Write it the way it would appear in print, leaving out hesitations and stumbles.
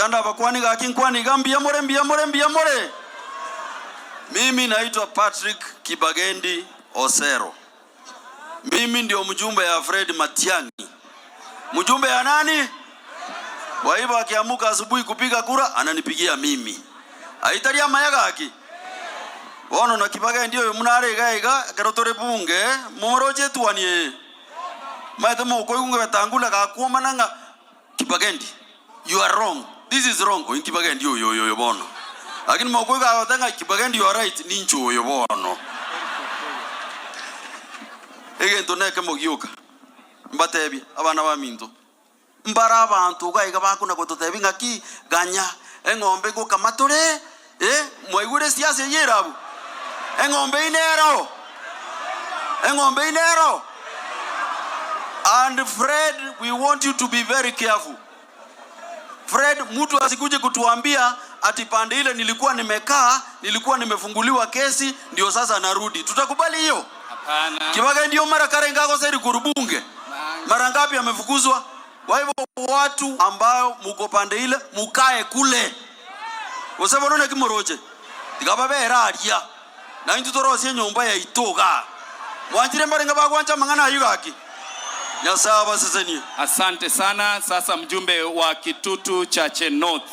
Tiga ndabakwanie gaki nkwane iga, mbuya more, mbuya more, mbuya more. Mimi naitwa Patrick Kibagendi Osero. Mimi ndio mjumbe ya Fred Matiang'i. Mjumbe ya nani? Kwa hivyo akiamuka asubuhi kupiga kura ananipigia mimi. Aitari amaya gaki? Bono naki bagendi oyo buna are iga iga ekero tore bunge momoroche etuani eye. Maete mokoigwa ng'a Wetangula gakwomana ng'a Kibagendi you are wrong, this is wrong, oyo Kibagendi oyo oyo oyo bono. Lakini mokoigwa agoteba ng'a Kibagendi you are right, ninche oyo bono. Egento nekemo gioka, mbatebie abana baminto, mbare abanto iga iga bakona gototebia ng'aki, ganya, eng'ombe ngokama tore, eh, mwaigure esiasa eyio ere abwo? Eng'ombe eyio nero, eng'ombe eyio nero. And Fred, we want you to be very careful. Fred, mtu asikuje kutuambia ati pande ile nilikuwa nimekaa, nilikuwa nimefunguliwa kesi, ndio sasa narudi. Tutakubali hiyo? Hapana. Kibaga ndio mara kare ngago seri kurubunge. Mara ngapi amefukuzwa? Kwa hivyo watu ambao muko pande ile mukae kule. Gose bono naki moroche? Tiga babere aria. Na intwe torosie enyomba yaito igaa. Mwanchire mbarenge bagwancha amang'ana ayio gaki? Nyasae abasesenie. Asante sana. Sasa mjumbe wa Kitutu Chache North.